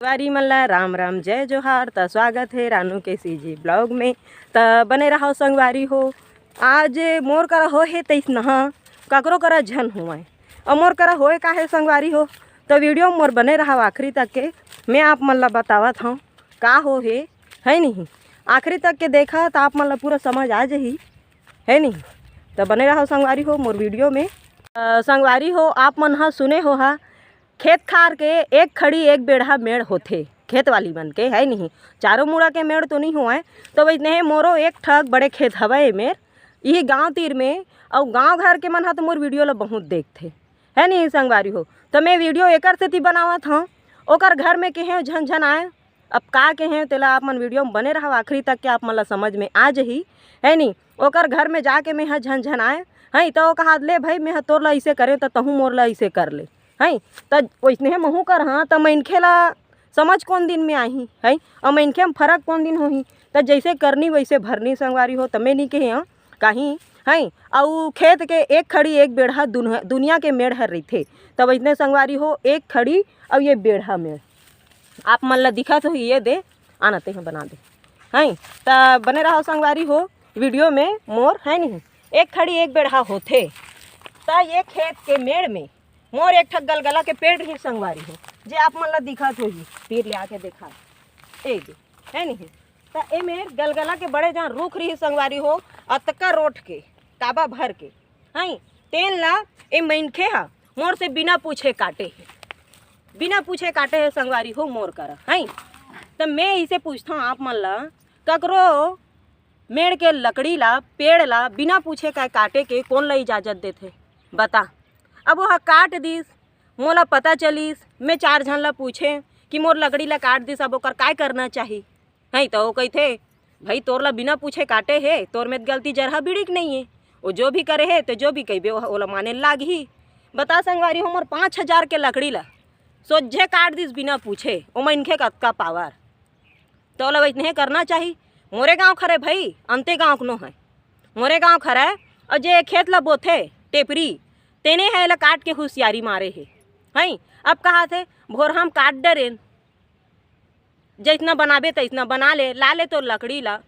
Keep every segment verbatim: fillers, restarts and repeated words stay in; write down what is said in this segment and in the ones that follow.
संगवारी मन ला राम राम, जय जोहार। त स्वागत हे रानू के सीजी ब्लॉग में। त बने रहो संगवारी हो। आज मोर करा हो हे तइसनहा, ककरो करा झन होवय। अउ मोर करा होए का हे संगवारी हो, त वीडियो में मोर बने रहो आखिरी तक के। मैं आप मन ला बतावत हौं का हो हे, है नहीं? आखिरी तक के देखा त आप मन ला पूरा समझ आ जाही, है नहीं? त बने रहो संगवारी हो मोर वीडियो में। अ, संगवारी हो, आप मन ह सुने हो हा, खेत खार के एक खड़ी एक बेड़हा मेड़ होथे, खेत वाली मन के, है नहीं? चारों मुड़ा के मेड़ तो नहीं होवय। तो वइसने मोरो एक ठक बड़े खेत हवय ए मेर, इही गांव तीर में। अउ गांव घर के मन ह तो मोर वीडियो ला बहुत देखथे, है नहीं संगवारी हो? तो मैं वीडियो एकर सेती बनावत हौं, ओकर घर में केहें झन झन आए। अब का केहें तेला आप मन वीडियो में बने रहो आखिरी तक के, आप मन ला समझ में आ जही, है नहीं? ओकर घर में जाके मैं ह झन झन आए, है, त ओ कहा, "ले भाई, मैं ह तोर ला अइसे करे, त तहूँ मोर ला अइसे कर ले।" हैं, त वइसने महूँ करहूँ, त मनखे ला समझ कोन दिन में आही, हैं, अउ मनखे में फरक कोन दिन होही? त जइसे करनी वइसे भरनी संगवारी हो, त मैं नी कहे हौं, काहीं, हैं, अउ खेत के एक खड़ी एक बेड़हा दुन-, दुनिया के मेड़ हर रहिथे। त वइसने संगवारी हो, एक खड़ी अउ ये बेड़हा मेड़ आप मन ला दिखत होही, ये दे, आना तेहा बना दे, हैं, त बने रहो संगवारी हो वीडियो में मोर, है नहीं, एक खड़ी एक बेड़हा होथे। त ये खेत के मेड़ में मोर एक ठक गलगला के पेड़ रही संगवारी हो, जे आप मन ला दिखत होही, तीर ले आके देखा, ए दे, है नहीं? त ए मेर गलगला के बड़े जान रूख रही संगवारी हो, अतका रोट के, काबा भर के, हैं, तेन ला ए मनखे हा मोर से बिना पूछे काटे हे, बिना पूछे काटे हे संगवारी हो मोर करा, हैं। त मैं इसे पूछथौं आप मन ला, ककरो मेड़ के लकड़ी ला, पेड़ ला बिना पूछे काय काटे के कोन ला इजाजत देथे? बता। अब वो ह काट दिस, मोला पता चलिस, मैं चार झन ला पूछे कि मोर लकड़ी ला काट दिस, अब ओकर काय करना चाही? हैं, त वो कहिथे, "भाई, तोर ला बिना पूछे काटे हे, तोर में त गलती जरहा बिड़िक नहीं हे। वो जो भी करे हे, तो जो भी कहिबे, वो, ओला माने लागही।" बता संगवारी हो, मोर पाँच हजार के लकड़ी ला सोझे काट दिस बिना पूछे, ओ मनखे कतका पावर। त ओला वइसने करना चाही। मोरे गाँव खरे भई, अंते गाँव के नो है। मोरे गाँव खरे, अउ जे खेत ला बोथे, टेपरी, तेने ह एला काट के हुसियारी मारे हे। हई, अब कहाथे, "भोरहा म काट डरेन। जइसना बनाबे, तइसना बना ले, ला ले तोर लकड़ी ला।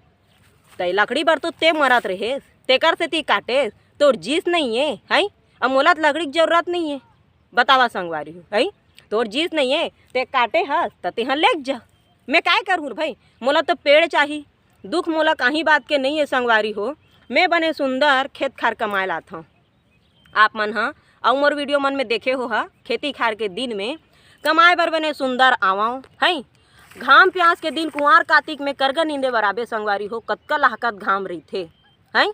तै लकड़ी बर तो ते मरत रहेस, तेकर सेती काटेस, तोर जीस नइये, हई? अब मोला त लकड़ी के जरूरत नइये।" बतावा संगवारी हो, हई? तोर जीस नइये, ते काटे हस, त तेहा लेग जा। मैं काय करहूँ रे भई? मोला तो पेड़ चाही। दुख मोला काहीं बात के नइये संगवारी हो। मैं बने सुंदर खेत खार कमाए लाथौं। आप मन ह अउ मोर वीडियो मन में देखे हो हा, खेती खार के दिन में कमाए बर बने सुंदर आवंव, हई? घाम प्यास के दिन कुंवार कातिक में करगा नींदे बर आबे संगवारी हो, कतका लहकत घाम रहिथे, हई?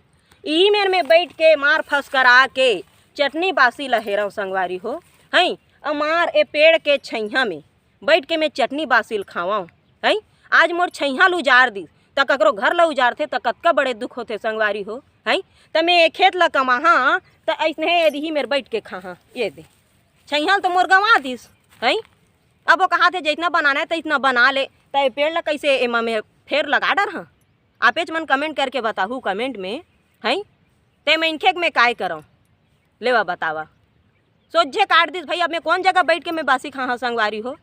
इही मेर में बइठ के मार फस करा के चटनी बासी ल हेरंव संगवारी हो, हई? अउ मार ए पेड़ के छइहां में बइठ के मैं चटनी बासी ल खावंव, हई? आज मोर छइहां ल उजार दिस, त ककरो घर ल उजारथे, त कतका बड़े दुख होथे संगवारी हो, हई? त मैं ए खेत ल कमाहां, त अइसने एदही मेर बइठ के खाहां, ये दे। छइहां ल तो मोर गंवा दिस, हई? अब वो कहाथे, "जइतना बनाना हे, तइतना बना ले।" त ए पेड़ ल कइसे एमा मैं फेर लगा डरहां? आपेच मन comment करके बताहू comment में, हई? ते मनखे के मैं काय करंव? लेवा बतावा। सोझे काट दिस भई, अब मैं कोन जगह बइठ के मैं बासी खाहां संगवारी हो?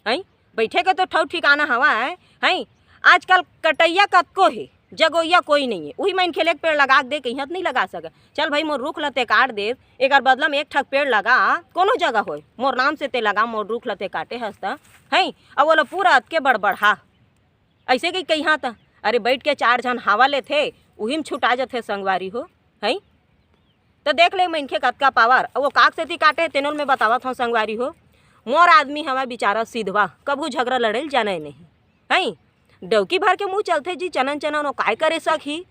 हई? बइठे के तो ठऊ ठिकाना हवय, हई? आजकल कटइया कतको हे, जगोइया कोई नइये। उही मनखे ले एक पेड़ लगा के दे कहिहां त नइ लगा सकय। चल भई, मोर रूख ल ते काट देस, एकर बदला में एक ठक पेड़ लगा, कोनो जगह होय, मोर नाम से ते लगा, मोर रूख ल ते काटे हस त, हई? अब ओला पूरा अतके बड़ बढ़ा। अइसे कहि कहिहां त, अरे, बइठ के चार झन हवा लेथे, उही म छुटा जथे संगवारी हो, हई? त देख ले मनखे कतका पावर। अउ वो काक सेती काटे, तेनो ल मैं बतावत हौं संगवारी हो। मोर आदमी हवय बिचारा सिधवा, कभू झगरा लड़े ल जानय नहीं, हई? डौकी भर के मुंह चलथे जी, चनन चनन, वो काय करे सकही?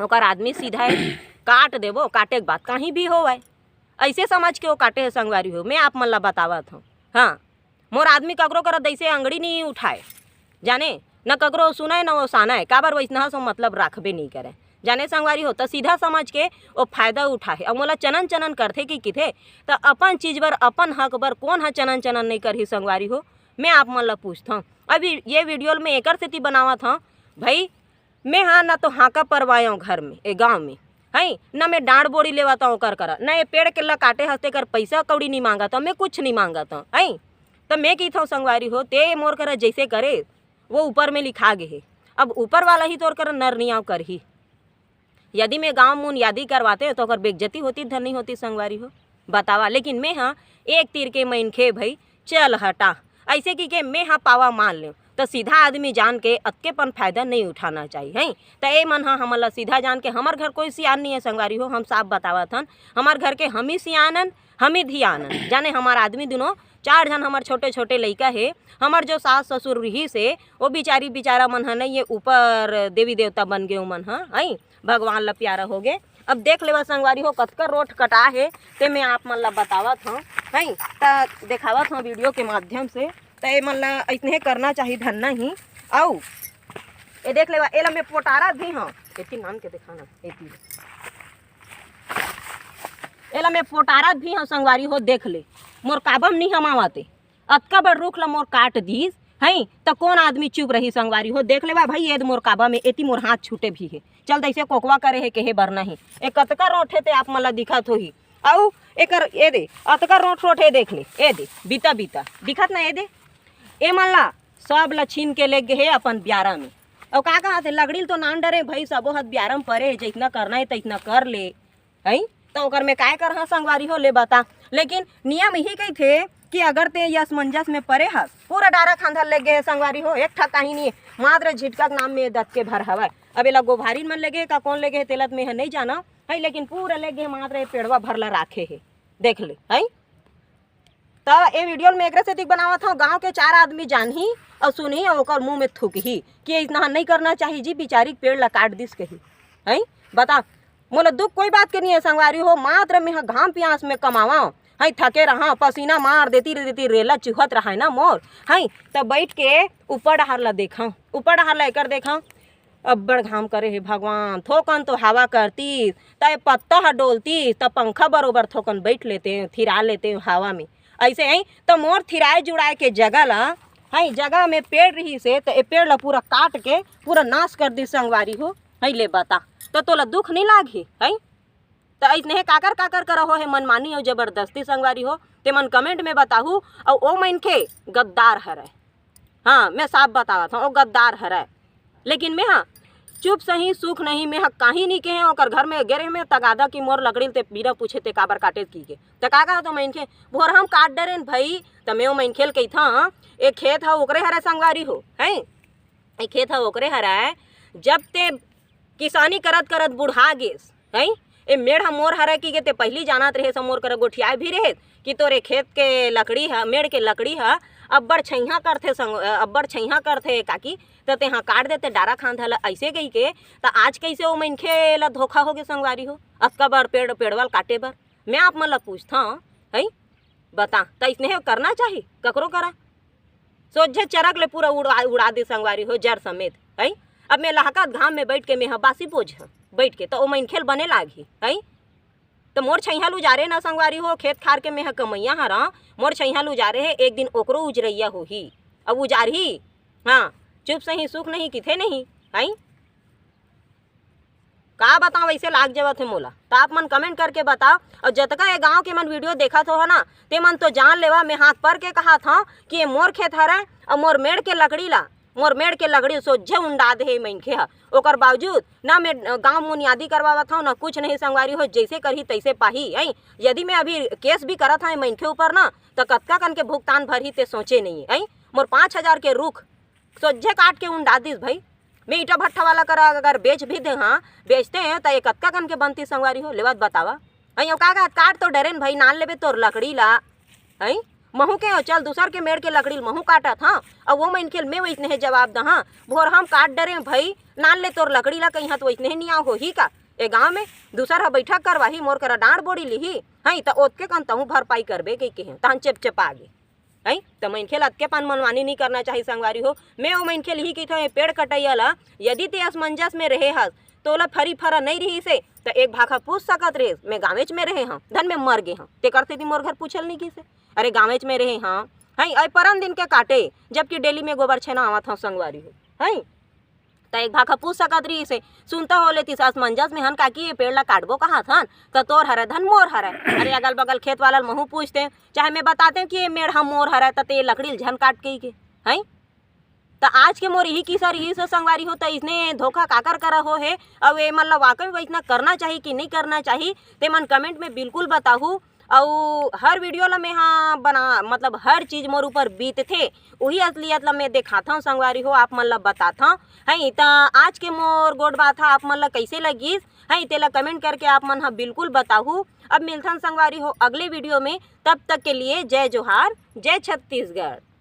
ओकर आदमी सीधा हे, काट देबो, काटे के बात काहीं भी होवय। अइसे समझ के वो काटे हे संगवारी हो, मैं आप मन ला बतावत हौं। हाँ, मोर आदमी ककरो करा दइसे अंगड़ी नइ उठाय, जाने, न ककरो सुनय, न वो सानय, काबर वइसनहा सो मतलब राखबे नइ करय। जाने संगवारी हो, त सीधा समझ के वो फायदा उठाहे, अउ मोला चनन चनन करथे कि किथे, त अपन चीज बर, अपन हक बर कोन ह चनन चनन नइ करही संगवारी हो? मैं आप मन ला पूछथौं। अभी ये वीडियो ल मैं एकर सेती बनावत हौं, भई, मैं हा न तो हांका परवायौं घर में, ए गांव में, हई, न मैं डांड़ बोड़ी लेवत हौं ओकर करा, न ए पेड़ के ल काटे हस तेकर पइसा कौड़ी नी मांगत हौं, मैं कुछ नी मांगत हौं, हई। त मैं कहिथंव संगवारी हो, ते मोर करा जइसे करे, वो ऊपर में लिखा गे हे। अब ऊपर वाला ही तोर करा नर नियाव करही। यदि मैं गाँव मुन यादी करवाते तो ओकर बेइज्जती होती धन नहीं होती संगवारी हो, बतावा। लेकिन मैं हा एक तीर के मनखे भई, चल हटा, अइसे कहिके मैं हा पावा मान लेंव, त सीधा आदमी जान के अतके पन फायदा नहीं उठाना चाहिए, हैं? त ए मन हा हमन ला सीधा जान के, हमर घर कोई सियान नहीं है संगवारी हो, हम साफ बतावत हन, हमर घर के हम ही सियान हन, हम ही धियान हन, जाने हमर आदमी दुनों चार झन हमर छोटे छोटे लइका हे, हमर जो सास ससुर रिहिस हे, वो बिचारी बिचारा मन ह नहीं, ये ऊपर देवी देवता बन गे, ओमन ह, हैं? भगवान ला प्यारा हो गे। अब देख लेवा संगवारी हो, कतका रोठ कटा हे, ते मैं आप मन ला बतावत हंव, हैं? त देखावत हंव वीडियो के माध्यम से। त ए मन ला अइसने करना चाही धन्ना ही। अउ ए देख लेवा, एला मैं पोटारत भी हंव, एती नान के देखाना, एती। एला मैं पोटारत भी हंव संगवारी हो, देख ले, मोर काबम नहीं हमावत ए। अतका बड़ रूख ला मोर काट दीस, हैं? त कोन आदमी चुप रही संगवारी हो? देख लेवा भई, एद मोर काबा में, एती मोर हाथ छूटे भी हे। चल, तइसे कोकवा करे हे, केहे बर नहीं। ए कतका रोठ हे ते आप मन ला दिखत होही। अउ एकर, ए दे, अतका रोठ रोठ, ए देख ले, ए दे, बीता बीता। दिखत ना, ए दे? ए मन ला, सब ला छीन के ले गे हे अपन ब्यारा में। अउ का कहत हे, लगड़ी ल तो नान डरे भई, सबो हत ब्यारा में परे हे, जइतना करना हे, तइतना कर ले। हैं? त ओकर में काय करहा संगवारी हो, ले बता। लेकिन नियम इही कहिथे कि अगर ते असमंजस में परे हस, पूरा डारा खांधा ले गे हे संगवारी हो, एक ठा काही नहीं, मात्र झिटका के नाम में दत के भर हवय। अब एला गोभारिन मन ले गे हे का कोन ले गे हे, तेला त में ह नहीं जाना, है, लेकिन पूरा ले गे हे, मात्र ए पेड़वा भर ला राखे हे, देख ले, हैं? त ए वीडियो ल मैं एकरे सेती बनावत हंव, गांव के चार आदमी जानही अउ सुनही अउ ओकर मुंह में थूकही कि इतना नहीं करना चाही जी, बिचारी के पेड़ ला काट दिस कही। हैं? बता, मोला दुख कोई बात के नहीं है संगवारी हो, मात्र में ह घाम पियास में कमावा, हैं, थके रहा, पसीना मार देती रे, देती रेला चुहत रहा है ना मोर, हैं, त बैठ के ऊपर डहार ला देखा, ऊपर डहार ला एकर देखा, अब्बड़ घाम करे हे भगवान, थोकन तो हवा करतीस, त ए पत्ता ह डोलतीस, त पंखा बरोबर थोकन बैठ लेते, थिरा लेते हवा में। अइसे हैं, त मोर थिराए जुड़ाए के जगह ला, हैं, जगह में पेड़ रहिस हे, त ए पेड़ ला पूरा काट के पूरा नाश कर दिस संगवारी हो, हैं, ले बता, त तोला दुख नहीं लागही, हैं? त अइसने काकर काकर करा हो हे मनमानी अउ जबरदस्ती संगवारी हो, ते मन comment में बताहू, अउ ओ मनखे गद्दार हरय। हाँ, मैं साफ बतावत हंव, ओ गद्दार हरय। लेकिन मैं हा चुप सही सुख नहीं, मैं हा काही नहीं कहे, ओकर घर में गे रेहेंव मैं तगादा कि मोर लकड़ी ल ते बिना पूछे ते काबर काटेस कहिके। त का कहत ओ मनखे, भोर हम काट डरेन भई, त मैं ओ मनखे ल कहिथंव, ए खेत ह ओकरे हरय संगवारी हो, हैं? ए खेत ह ओकरे हरय, जब ते किसानी करत करत बुढ़ा गेस, हैं? ए मेड़ ह मोर हरय कहिके ते पहिली जानत रहेस, मोर करा गोठियाए भी रहेस कि तोर ए खेत के लकड़ी ह, मेड़ के लकड़ी ह अब्बड़ छइहां करथे संग-, अब्बड़ छइहां करथे काकी, त तेहा काट देते डारा खांधा ल अइसे कहिके। त आज कइसे ओ मनखे ल धोखा होगे संगवारी हो, अतका बड़ पेड़, पेड़वा ल काटे बर? मैं आप मन ल पूछथंव, हैं? बता, त अइसने करना चाही ककरो करा? सोझे चरक ले पूरा उड़ा, उड़ा दे संगवारी हो, जर समेत, हैं? अब मैं लहकत घाम में बैठ के मैं ह बासी बोझ ह, बैठ के त ओ मनखे ल बने लागही, हैं? त मोर छइहां ल उजारे ना संगवारी हो, खेत खार के मैं ह कमइया हरंव, मोर छइहां ल उजारे हे, एक दिन ओकरो उजरइया होही, अब उजारही। हाँ, चुप सही सुख नहीं किथे नहीं, हैं? का बतावं, अइसे लाग जावत हे मोला। त आप मन comment करके बताव, अउ जतका ए गांव के मन वीडियो देखत हो ना, ते मन तो जान लेवा, मैं हाथ पर के कहत हंव कि ए मोर खेत हरय, अउ मोर मेड़ के लकड़ी ला, मोर मेड़ के लकड़ी सोझे उंडा दे हे ए मनखे ह। ओकर बावजूद ना मैं गांव मुनियादी करवावत हंव, ना कुछ नहीं संगवारी हो, जइसे करही तइसे पाही। हैं, यदि मैं अभी case भी करत हंव ए मनखे ऊपर ना, त कतका कन के भुगतान भरही ते सोचे नहीं। हैं, मोर पाँच हजार के रुख सोझे काट के उंडा दिस भई। मैं ईंटा भट्ठा वाला करा अगर बेच भी दे, हाँ, बेचते हैं त ए कतका कन के बनती संगवारी हो, लेवत बतावा। हैं, ओ का कहत, काट तो डरेन भई, नान लेबे तोर लकड़ी ला। हैं, महूं के, चल दूसर के मेड़ के लकड़ी ल महूं काटत, हाँ, अउ ओ मनखे ल मैं वइसने जवाब दहां, भोर हम काट डरेन भई, नान ले तोर लकड़ी ला, कहिहां त वइसने नियाव होही का? ए गांव में दूसर ह बैठक करवाही, मोर करा डांड़ बोड़ी लिही, हैं, त ओतके कन तहूं भरपाई करबे कहिके, तहन चेपचेपा गे। हैं? त मनखे ल अतके पन मनमानी नहीं करना चाही संगवारी हो। मैं ओ मनखे ल ही कहिथंव, ए पेड़ कटइया ल, यदि ते असमंजस में रहे हस, तोला फरी फरा नहीं रहिस हे, त एक भाखा पूछ सकत रहेस, मैं गाँवेच में रहे हंव, धन में मर गे हंव, तेकर सेती मोर घर पूछे ल नहीं गिस हे। अरे गाँवेच में रहे हंव, हैं, अय परन दिन के काटे, जबकि daily में गोबर छेना आवत हंव संगवारी हो, हैं? त एक भाखा पूछ सकत रहिस हे, सुनता हो लेतिस, असमंजस में हन काकी, ये पेड़ ला काटबो कहाथन, त तोर हरय धन मोर हरय। अरे अगल बगल खेत वाला ल महूं पूछतेंव, चाहे मैं बतातेंव कि ये मेड़ ह मोर हरय, त ते लकड़ी ल झन काट कहिके, हैं? त आज के मोर इही किस्सा रिहिस हे संगवारी हो। त इसने धोखा काकर करा हो हे, अउ ये मन ल वाकई में वइसना करना चाही कि नहीं करना चाही, ते मन comment में बिल्कुल बताहू। अउ हर video ला मैं हा बना, मतलब हर चीज मोर ऊपर बीतथे, उही असलियत ला मैं देखाथंव संगवारी हो, आप मन ला बताथंव। हैं, त आज के मोर गोठ बात हा आप मन ला कइसे लगिस, हैं, तेला comment करके आप मन हा बिल्कुल बताहू। अब मिलथन संगवारी हो अगले video में, तब तक के लिए जय जोहार, जय छत्तीसगढ़।